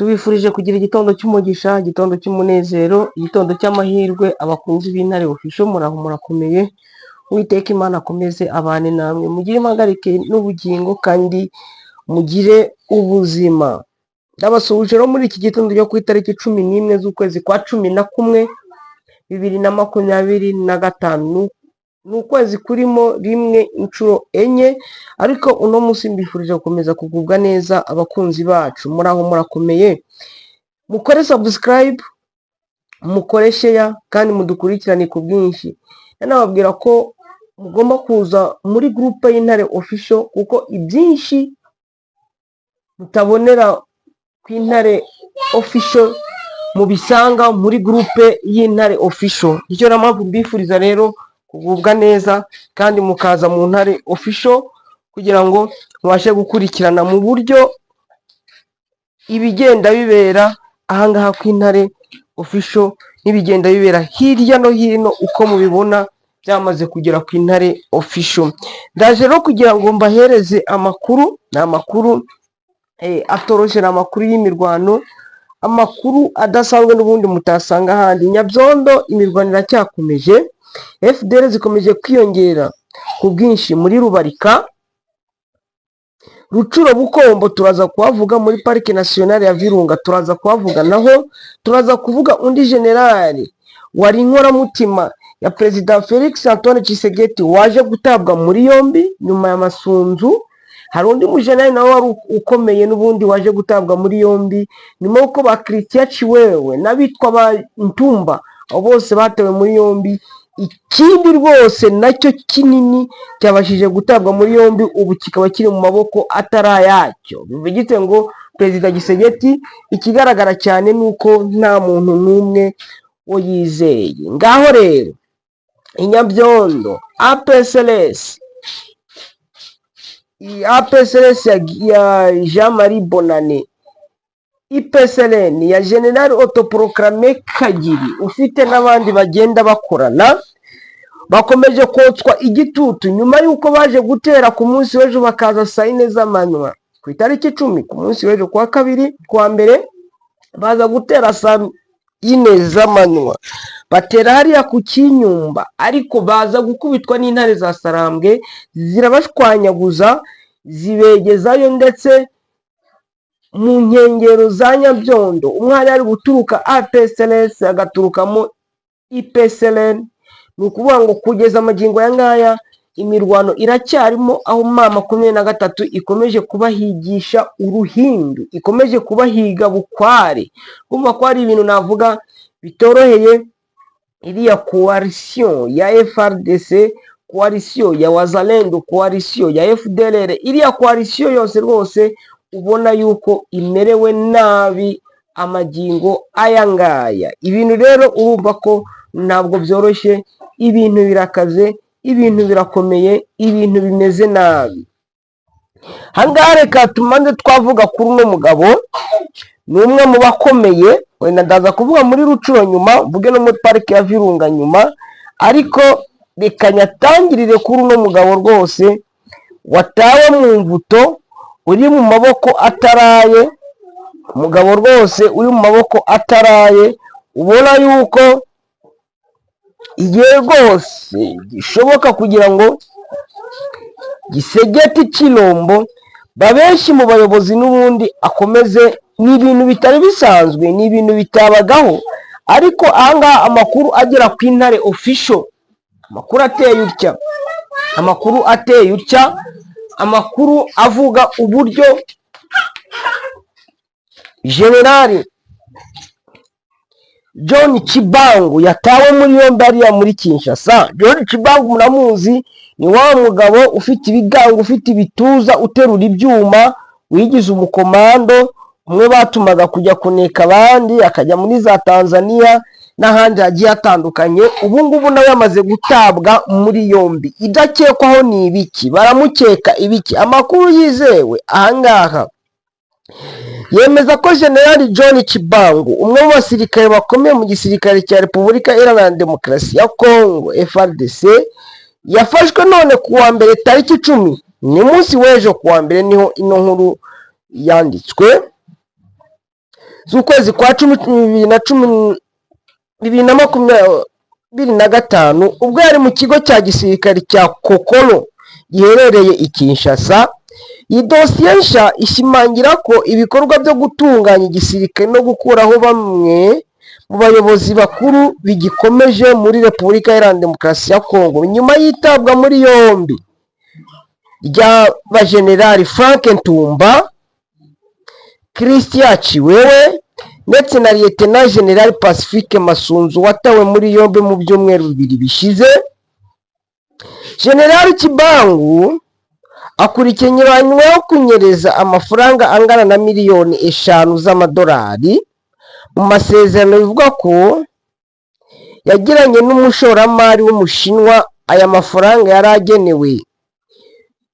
Tubifurije kugira igitondo cy'umugisha, igitondo cy'umunezero, igitondo cy'amahirwe. Abakunzi b'Intare Official, muraho murakomeye. Uwiteka Imana akomeze abane namwe, mugire impagarike n'ubugingo kandi mugire ubuzima. Ndabasuhuje rero muri iki gitondo cyo ku itariki 11 z'ukwezi kwa 11 2025. Ni ukwezi kurimo rimwe inshuro enye, ariko uno munsi mbifurije gukomeza kugubwa neza. Abakunzi bacu, muraho murakomeye. Mukore subscribe, mukore share kandi mudukurikirane ku bwinshi. Nanababwira ko mugomba kuza muri groupe y'Intare Official, kuko ibyinshi mutabonera ku Intare Official mubisanga muri groupe y'Intare Official. Nicyo na mpamvu mbifuriza rero kugubwa neza kandi mukaza mu Ntare Official kugira ngo mubashe gukurikirana mu buryo ibigenda bibera ahangaha ku Intare Official n'ibigenda bibera hirya no hino, uko mubibona byamaze kugera ku Intare Official. Ndaje rero kugira ngo mbahereze amakuru. Ni amakuru atoroshye, ni amakuru y'imirwano, amakuru adasanzwe n'ubundi mutasanga ahandi. Nyabyondo imirwano iracyakomeje, FDLR zikomeje kwiyongera ku bwinshi muri Rubarika, Rutshuru, Bukombo turaza kuhavuga, muri Parike Nationale ya Virunga turaza kuhavuga naho, turaza kuvuga undi generali wari inkoramutima ya Perezida Felix Antoine Tshisekedi waje gutabwa muri yombi nyuma ya Masunzu. Hari undi mujenerali nawe wari ukomeye n'ubundi waje gutabwa muri yombi nyuma y'uko ba Christian Tshiwewe n'abitwa ba Ntumba, abo bose batewe muri yombi. Ikindi rwose nacyo kinini cyabashije gutabwa muri yombi, ubu kikaba kiri mu maboko atari ayacyo. Bivugitse ngo Perezida Tshisekedi, ikigaragara cyane ni uko nta muntu n'umwe wo yizeye. Ngaho rero inyabyondo APCLS, iyi APCLS ya Jean Marie Bonane, IPSLN ya General Autoproclamé Kagiri ufite n'abandi bagenda bakorana, bakomeje kotswa igitutu nyuma y'uko baje gutera ku munsi w'ejo, bakaza saa yine z'amanywa ku itariki 10, ku munsi w'ejo kuwa kabiri, kuwa mbere baza gutera saa yine z'amanywa, batera hariya ku Kinyumba, ariko baza gukubitwa n'intare za Sarambwe, zirabashwanyaguza, zibegezayo. Ndetse mu nkengero za Nyabyondo umwana ari guturuka APCLS agaturukamo IPSLN. Ni ukuvuga ngo kugeza amagingo aya ngaya imirwano iracyarimo, aho M23 ikomeje kubahigisha uruhindu, ikomeje kubahiga bukware. Kumva ko hari ibintu navuga bitoroheye iriya coalition ya FARDC, coalition ya Wazalendo, coalition ya FDLR, iriya coalition yose rwose ubona yuko imerewe nabi amagingo aya ngaya. Ibintu rero urumva ko ntabwo byoroshye, ibintu birakaze, ibintu birakomeye, ibintu bimeze nabi. Ahangaha reka tumanze twavuga kuri uno mugabo, ni umwe mu bakomeye. Wenda ndaza kuvuga muri Rutshuru nyuma, mvuge no muri Parike ya Virunga nyuma, ariko reka nyatangirire kuri uno mugabo rwose watawe mu mvuto, uri mu maboko ataraye. Umugabo rwose uri mu maboko ataraye, ubona yuko igihe rwose gishoboka kugira ngo Tshisekedi Tshilombo babenshi mu bayobozi n'ubundi akomeze. Ni ibintu bitari bisanzwe, ni ibintu bitabagaho, ariko ahangaha amakuru agera ku Intare Official, amakuru ateye utya, amakuru ateye utya, amakuru avuga uburyo Generali John Tshibangu yatawe muri yombi hariya muri Kinshasa. John Tshibangu muramuzi, ni wa mugabo ufite ibigango, ufite ibituza, uterura ibyuma, wigize umukomando, umwe batumaga kujya kuneka abandi, akajya muri za Tanzania n'ahandi hagiye hatandukanye. Ubu ngubu nawe yamaze gutabwa muri yombi. Idakekwaho ni ibiki? Baramukeka ibiki? Amakuru yizewe ahangaha yemeza ko Generali John Tshibangu, umwe mu basirikare bakomeye mu gisirikare cya Repubulika Iharanira Demokarasi ya Kongo, FARDC, yafashwe none ku wa mbere tariki 10, ni munsi w'ejo ku wa mbere niho ino nkuru yanditswe. z'ukwezi kwa 10 2010, 2025, ubwo yari mu kigo cya gisirikare cya Kokolo giherereye i Kinshasa. Iyi dosiye nshya ishimangira ko ibikorwa byo gutunganya igisirikare no gukuraho bamwe mu bayobozi bakuru bigikomeje muri Repubulika Iharanira Demokarasi ya Kongo, nyuma y'itabwa muri yombi rya bajenerali Frank Ntumba, Christian Tshiwewe ndetse na Lieutenant General Pacifique Masunzu watawe muri yombi mu byumweru 2 bishize. General Tshibangu akurikiranyweho kunyereza amafaranga angana na miliyoni 5 z'amadolari mu masezerano bivugwa ko yagiranye n'umushoramari w'Umushinwa. Aya mafaranga yari agenewe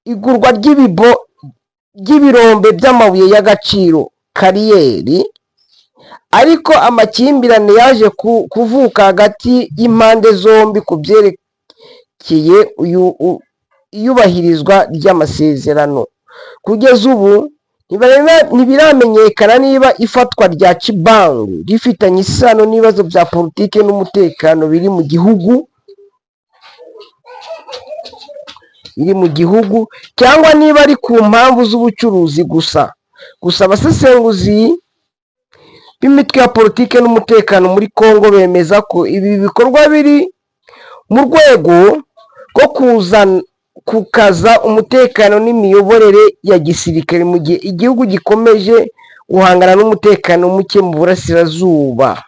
igurwa ry'ibibo ry'ibirombe by'amabuye y'agaciro, carrière, ariko amakimbirane yaje kuvuka hagati y'impande zombi ku byerekeye iyubahirizwa ry'amasezerano. Kugeza ubu ntibiramenyekana niba ifatwa rya Tshibangu rifitanye isano n'ibibazo bya politiki n'umutekano biri mu gihugu cyangwa niba ari ku mpamvu z'ubucuruzi gusa. Gusa abasesenguzi b'imitwe ya politiki n'umutekano muri Congo bemeza ko ibi bikorwa biri mu rwego rwo gukaza umutekano n'imiyoborere ya gisirikare mu gihe igihugu gikomeje guhangana n'umutekano muke mu burasirazuba.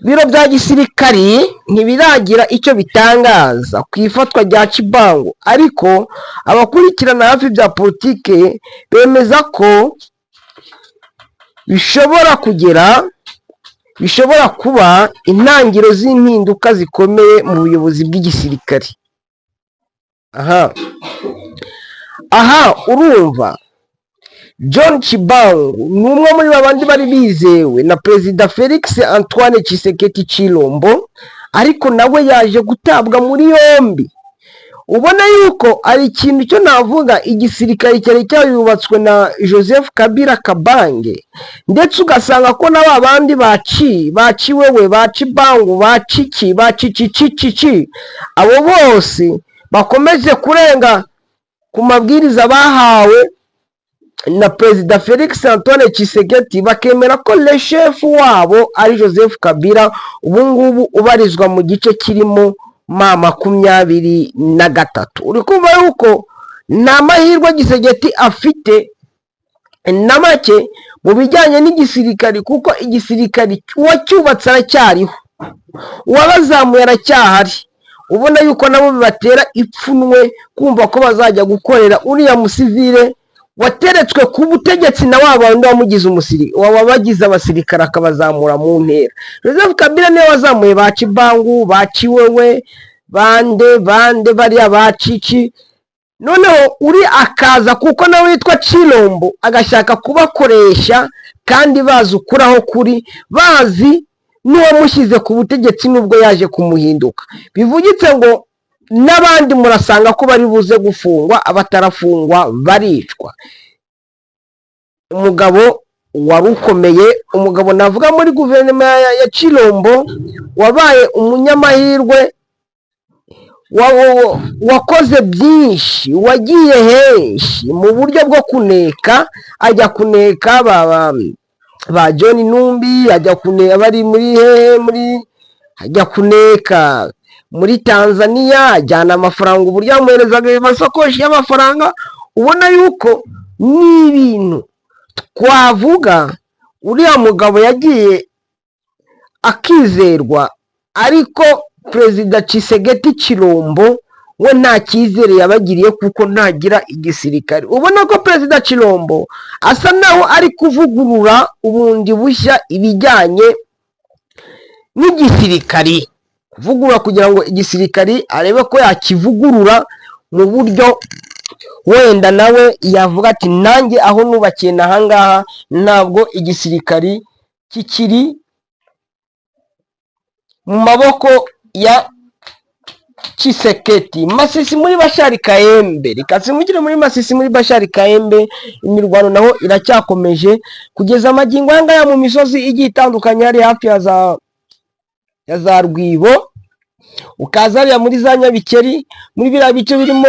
Ibiro bya gisirikari ntibiragira icyo bitangaza ku ifatwa rya Tshibangu, ariko abakurikirana hafi bya politike bemeza ko bishobora kuba intangiriro z'impinduka zikomeye mu buyobozi bw'igisirikare. Aha urumva John Tshibangu ni umwe muri babandi bari bizewe na Perezida Felix Antoine Tshisekedi Tshilombo, ariko nawe yaje gutabwa muri yombi. Ubona yuko ari ikintu cyo navuga igisirikare cyari cyayubatswe na Joseph Kabila Kabange, ndetse ugasanga ko na ba bandi baci baciwewe ba Tshibangu, ba Ciki, ba Cicicicici, abo bose bakomeje kurenga ku mabwiriza bahawe na Perezida Felix Antoine Tshisekedi, bakemera ko le chef wabo ari Joseph Kabila, ubu ngubu ubarizwa mu gice kirimo M23. Uri kumva yuko nta mahirwe Tshisekedi afite na make mu bijyanye n'igisirikari, kuko igisirikari uwacyubatse aracyariho, uwabazamuye aracyahari. Ubona yuko nabo bibatera ipfunwe kumva ko bazajya gukorera uriya musivile wateretswe ku butegetsi na wa wundi wamugize wabagize abasirikare akabazamura mu ntera. Joseph Kabila niwe wazamuye ba Tshibangu, ba Tshiwewe, bande bande bariya ba Cici, noneho uri akaza kuko nawe witwa Tshilombo agashaka kubakoresha, kandi bazi ukuri aho kuri, bazi n'uwamushyize ku butegetsi nubwo yaje kumuhinduka. Bivugitse ngo n'abandi murasanga ko bari buze gufungwa, abatarafungwa baricwa. Umugabo wari ukomeye, umugabo navuga muri guverinoma ya Tshilombo wabaye umunyamahirwe, wakoze byinshi, wagiye henshi mu buryo bwo kuneka, ajya kuneka ba John Numbi, ajya kuneka bari muri hehe, muri ajya kuneka muri Tanzania, ajyana amafaranga, uburyo yamuherezaga amasakoshi y'amafaranga. Ubona yuko ni ibintu twavuga uriya mugabo yagiye akizerwa, ariko Perezida Tshisekedi Tshilombo we nta cyizere yabagiriye kuko ntagira igisirikare. Ubona ko Perezida Tshilombo asa naho ari kuvugurura ubundi bushya ibijyanye n'igisirikari, kuvugurura kugira ngo igisirikari arebe ko yakivugurura mu buryo wenda nawe yavuga ati: "Nanjye aho nubakiye n'ahangaha ntabwo igisirikari kikiri mu maboko ya Tshisekedi." Tshisekedi. Masisi muri Bashari Kayembe, reka simugire muri Masisi muri Bashari Kayembe, imirwano naho iracyakomeje kugeza amagingo aya ngaya mu misozi igiye itandukanye, hari hafi ya za Rwibo, ukaza hariya muri za Nyabikeri, muri biriya bice birimo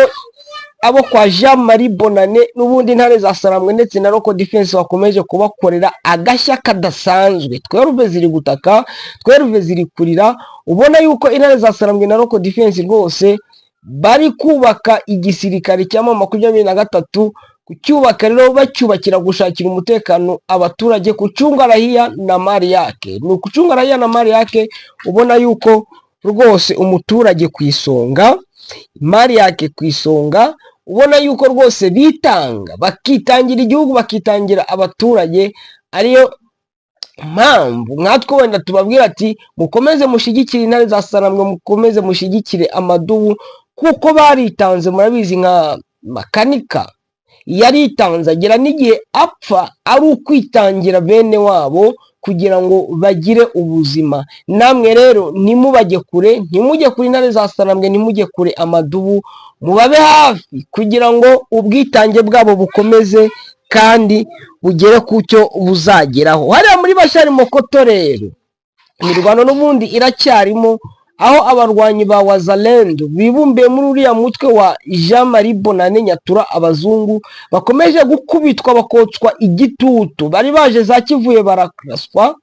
abo kwa Jean Marie Bonane. N'ubundi intare za Sarambwe ndetse na Local Defense bakomeje kubakorera agashya kadasanzwe. 12 ziri gutaka, 12 ziri kurira. Ubona yuko intare za Sarambwe na Local Defense rwose bari kubaka igisirikare cya M23. Kucyubaka rero bacyubakira gushakira umutekano abaturage, kuchunga raia na mali yake, ni ukucunga raia na mali yake. Ubona yuko rwose umuturage ku isonga, mali yake ku isonga. Ubona yuko rwose bitanga, bakitangira igihugu, bakitangira abaturage. Ariyo mpamvu nkatwe wenda tubabwira ati: "Mukomeze mushyigikire intare za Sarambwe, mukomeze mushyigikire amadubu," kuko baritanze. Murabizi nka Makanika yaritanze, agera n'igihe apfa ari ukwitangira bene wabo kugira ngo bagire ubuzima. Namwe rero ntimubajye kure, ntimujye kure intare za Sarambwe, ntimujye kure amadubu, mubabe hafi kugira ngo ubwitange bwabo bukomeze kandi bugere ku cyo buzageraho. Hariya muri Bashari Mokoto rero imirwano n'ubundi iracyarimo, aho abarwanyi ba Wazalendo bibumbiye muri uriya mutwe wa Jean Marie Bonane Nyatura abazungu bakomeje gukubitwa, bakotswa igitutu. Bari baje za Kivuye bararaswa,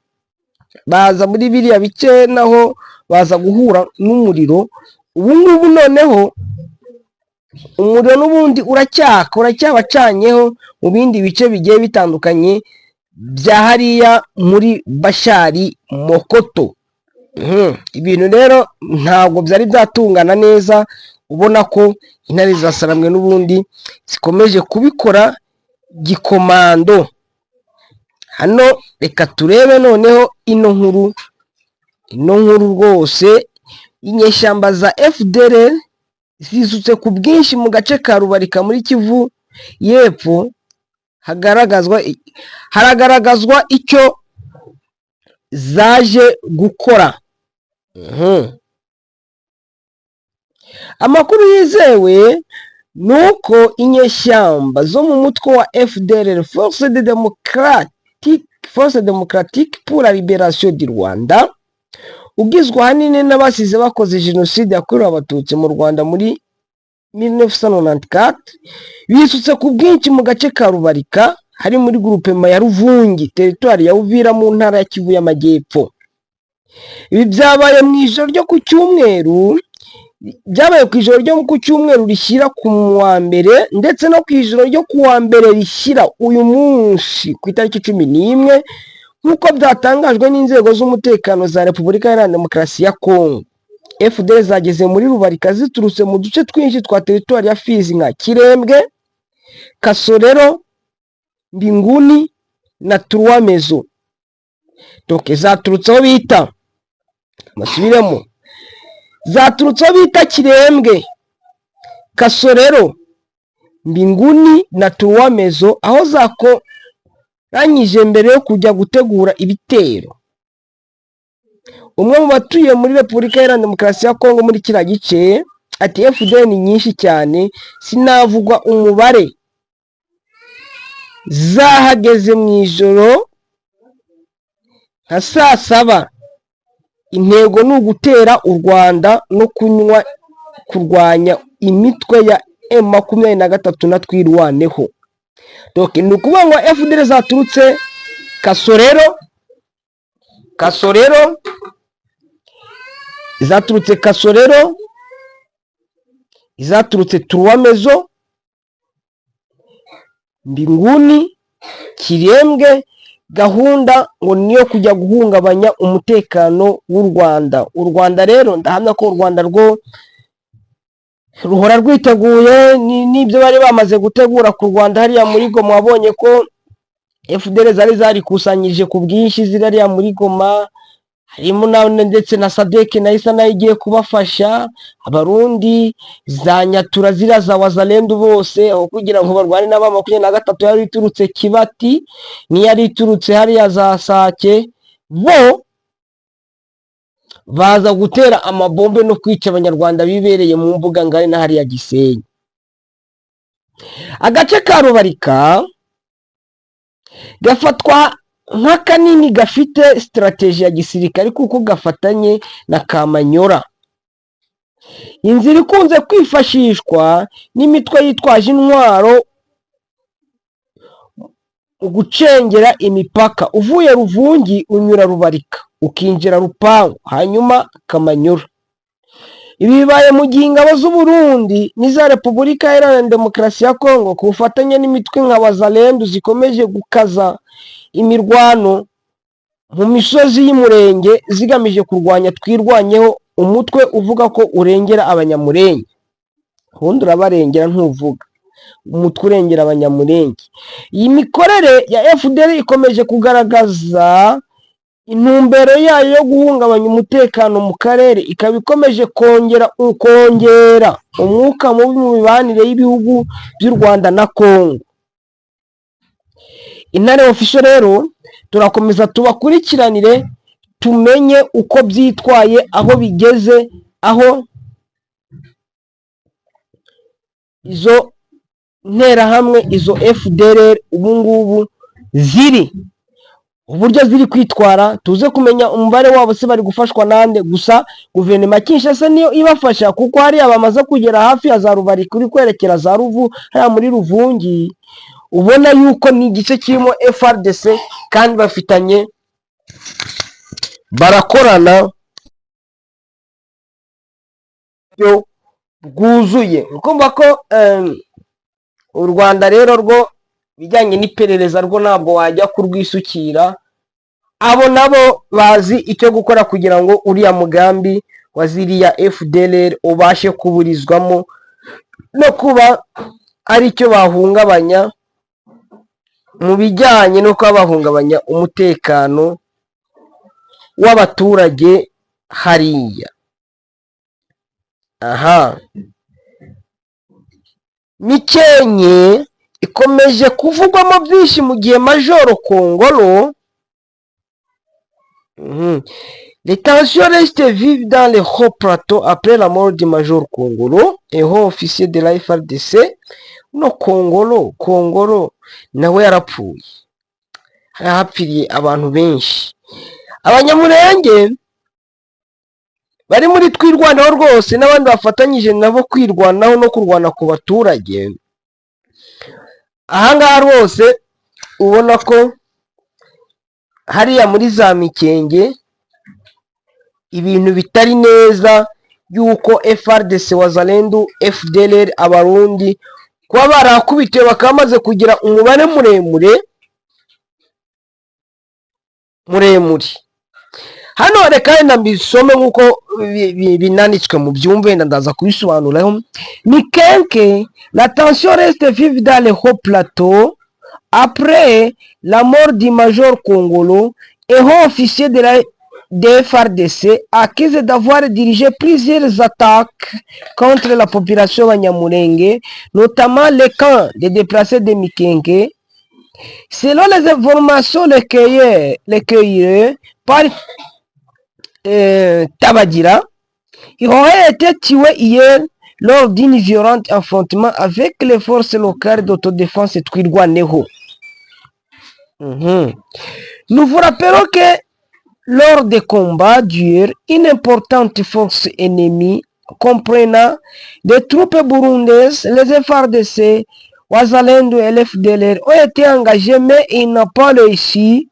baza muri biriya bice naho baza guhura n'umuriro. Ubu ngubu noneho umuriro n'ubundi uracyaka, uracyabacanyeho mu bindi bice bigiye bitandukanye bya hariya muri Bashari Mokoto. Ibintu rero ntabwo byari byatungana neza. Ubona ko intare za Sarambwe n'ubundi zikomeje kubikora gikomando. Hano reka turebe noneho ino nkuru, ino nkuru rwose. Inyeshyamba za FDLR zisutse ku bwinshi mu gace ka Rubarika muri Kivu y'Epfo, hagaragazwa haragaragazwa icyo zaje gukora. Amakuru yizewe ni uko inyeshyamba zo mu mutwe wa FDLR, Force Démocratique pour la Libération du Rwanda, ugizwe ahanini n'abasize bakoze jenoside yakorewe Abatutsi mu Rwanda muri 1994, bisutse ku bwinshi mu gace ka Rubarika, hari muri groupement ya Ruvungi, teritwari ya Uvira, mu ntara ya Kivu y'Amajyepfo. Ibi byabaye mu ijoro ryo ku cyumweru, byabaye ku ijoro ryo ku cyumweru rishyira ku wa mbere, ndetse no ku ijoro ryo ku wa mbere rishyira uyu munsi ku itariki 11, nk'uko byatangajwe n'inzego z'umutekano za Repubulika Iharanira Demokarasi ya Kongo. FDLR zageze muri Rubarika ziturutse mu duce twinshi twa teritwari ya Fizi nka Kirembwe, Kasorero, Mbinguni na Turuwamezo. Donc zaturutse aho bita, basubiremo, zaturutse aho bita Kirembwe, Kasorero, Mbinguni na Turuwamezo, aho zakoranyije mbere yo kujya gutegura ibitero. Umwe mu batuye muri Repubulika Iharanira Demokarasi ya Kongo muri kiriya gice ati: "FDLR ni nyinshi cyane, sinavugwa umubare. Zahageze mu ijoro nka saa saba. Intego ni ugutera u Rwanda no kunywa kurwanya imitwe ya M23 na Twirwaneho." Donc ni ukuvuga ngo FDLR zaturutse Kasorero, Kasorero, izaturutse Kasorero, izaturutse Turuwamezo, Mbinguni, Kirembwe. Gahunda ngo niyo kujya guhungabanya umutekano w'u Rwanda. U Rwanda rero, ndahamya ko u Rwanda rwo ruhora rwiteguye n'ibyo bari bamaze gutegura ku Rwanda hariya muri Goma. Wabonye ko FDLR zari zarikusanyije ku bwinshi ziri hariya muri Goma, harimo ndetse na SADC nayo isa nayo igiye kubafasha. Abarundi za Nyatura, ziriya za Wazalendo bose, aho kugira ngo barwane n'aba 23 yari iturutse Kibati n'iyari iturutse hariya za Sake, bo Baza gutera amabombe no kwica Abanyarwanda bibereye mu mbuga ngari na hariya Gisenyi. Agace ka Rubarika gafatwa nka kanini, gafite stratégie ya gisirikare kuko gafatanye na Kamanyora, inzira ikunze kwifashishwa n'imitwe yitwaje intwaro mu gucengera imipaka. Uvuye Ruvungi unyura Rubarika, ukinjira Rupangu, hanyuma Kamanyura. Ibi bibaye mu gihe ingabo z'u Burundi n'iza Repubulika Iharanira Demokarasi ya Kongo ku bufatanye n'imitwe nka Wazalendo zikomeje gukaza imirwano mu misozi y'Umurenge zigamije kurwanya Twirwaneho, umutwe uvuga ko urengera Abanyamurenge. Ubundi urabarengera, ntuvuga umutwe urengera Abanyamurenge. Iyi mikorere ya FDLR ikomeje kugaragaza intumbero yayo yo guhungabanya umutekano mu karere, ikaba ikomeje kongera umwuka mubi mu mibanire y'ibihugu by'u Rwanda na Kongo. Intare Official rero turakomeza tubakurikiranire, tumenye uko byitwaye, aho bigeze, aho izo nterahamwe, izo FDLR ubu ngubu ziri, uburyo ziri kwitwara, tuze kumenya umubare wabo, se bari gufashwa nande? Gusa guverinoma ya Kinshasa niyo ibafasha, kuko hariya bamaze kugera hafi ya za Rubarika, uri kwerekera za Ruvu, hariya muri Ruvungi, ubona yuko ni igice kirimo FARDC kandi bafitanye, barakorana buryo bwuzuye. Ukumva ko u Rwanda rero rwo ibijyanye n'iperereza rwo ntabwo wajya kurwisukira. Abo nabo bazi icyo gukora kugira ngo uriya mugambi wa ziriya FDLR ubashe kuburizwamo no kuba ari cyo bahungabanya mu bijyanye no kuba bahungabanya umutekano w'abaturage hariya. Aha Mikenke ikomeje kuvugwamo byinshi mu gihe Majoro Kongolo. Les tensions restent vives dans les hauts plateaux après la mort du major Kongolo, un haut officier de la FARDC. No Kongolo, Kongolo nawe yarapfuye. Hari hapfiriye abantu benshi. Abanyamurenge bari muri Twirwaneho rwose n'abandi bafatanyije nabo kwirwanaho no kurwana ku baturage. Ahangaha rwose ubona ko hariya muri za Mikenge ibintu bitari neza, yuko FARDC, Wazalendo, FDLR, Abarundi kuba barakubitiwe bakaba bamaze kugira umubare muremure muremure. Hano reka wenda mbisome nk'uko binanditswe mu byumve, wenda ndaza kubisobanuraho. Mikenke, la tension reste vive dans les hauts plateaux après la mort du major Kongolo, et haut officier de la des FARDC, accusé d'avoir dirigé plusieurs attaques contre la population banyamulenge, notamment les camps des déplacés de Mikenke. Selon les informations recueillies par Tabagira, il aurait été tué hier lors d'une violent affrontement avec les forces locales d'autodéfense Twirwaneho. Nous vous rappelons que lors des combats durs, une importante force ennemie comprenant des troupes burundaises, les FARDC, Wazalendo et l'FDLR ont été engagés, mais il n'a pas réussi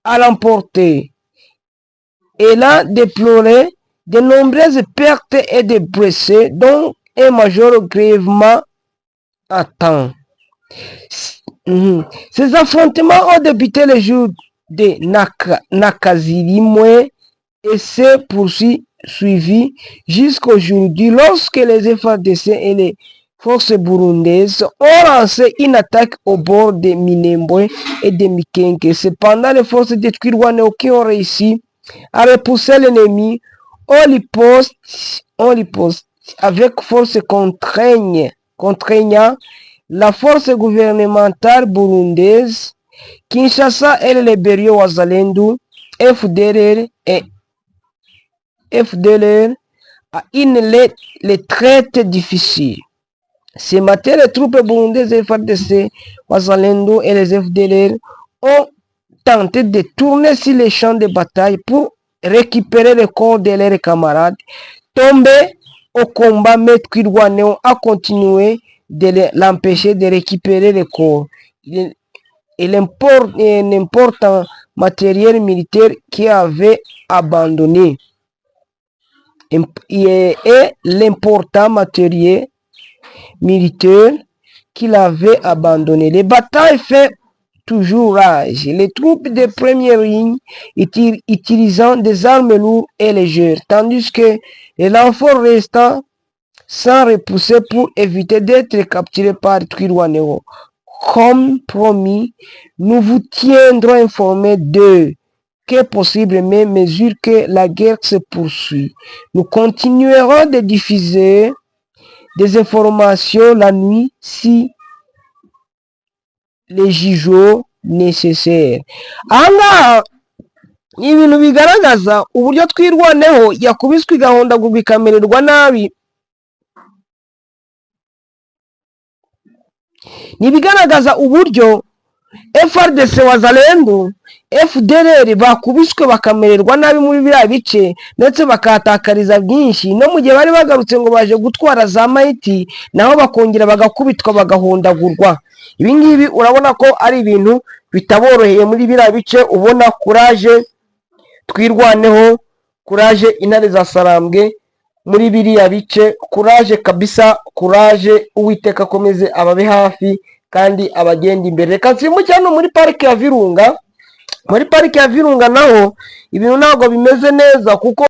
à l'emporter. Elle a déploré de nombreuses pertes et des blessés, dont un major grièvement atteint. Ces affrontements ont débuté le jour de Nakazirimwe et s'est poursuivi jusqu'aujourd'hui lorsque les FARDC et les forces burundaises ont lancé une attaque au bord de Minembwe et de Mikenke. Cependant, les forces de Twirwaneho qui ont réussi à repousser l'ennemi ont riposte avec force contraignant la force gouvernementale burundaise Kinshasa et les rébellions Wazalendo, FDLR et FDLR à une retraite difficile. Ce matin, les troupes burundaises FARDC, Wazalendo et les FDLR ont tenté de tourner sur les champs de bataille pour récupérer le corps de leurs camarades tombés au combat, mais Twirwaneho a continué de l'empêcher de récupérer le corps et l'important matériel militaire qui avait abandonné. Et l'important matériel militaire qu'il avait abandonné. Les batailles fait toujours rage. Les troupes de première ligne utilisant des armes lourdes et légères, tandis que les renforts restants sans repousser pour éviter d'être capturés par Twirwaneho. Comme promis, nous vous tiendrons informés dès que possible, mais mesure que la guerre se poursuit. Nous continuerons de diffuser des informations la nuit si le jugeons nécessaire. Aha ngaha ni ibintu bigaragaza uburyo Twirwaneho yakubiswe, igahondagurwa, ikamererwa nabi. Ni ibigaragaza uburyo FARDC, Wazalendo, FDLR bakubiswe bakamererwa nabi muri biriya bice, ndetse bakahatakariza byinshi. No mu gihe bari bagarutse ngo baje gutwara za mayiti, naho bakongera bagakubitwa, bagahondagurwa. Ibi ngibi urabona ko ari ibintu bitaboroheye muri biriya bice. Ubona courage Twirwaneho, courage Intare za Sarambwe muri biriya bice, courage kabisa, courage. Uwiteka akomeze ababe hafi kandi abagenda imbere. Reka nsimbuke hano muri Parike ya Virunga. Muri Parike ya Virunga naho ibintu ntabwo bimeze neza kuko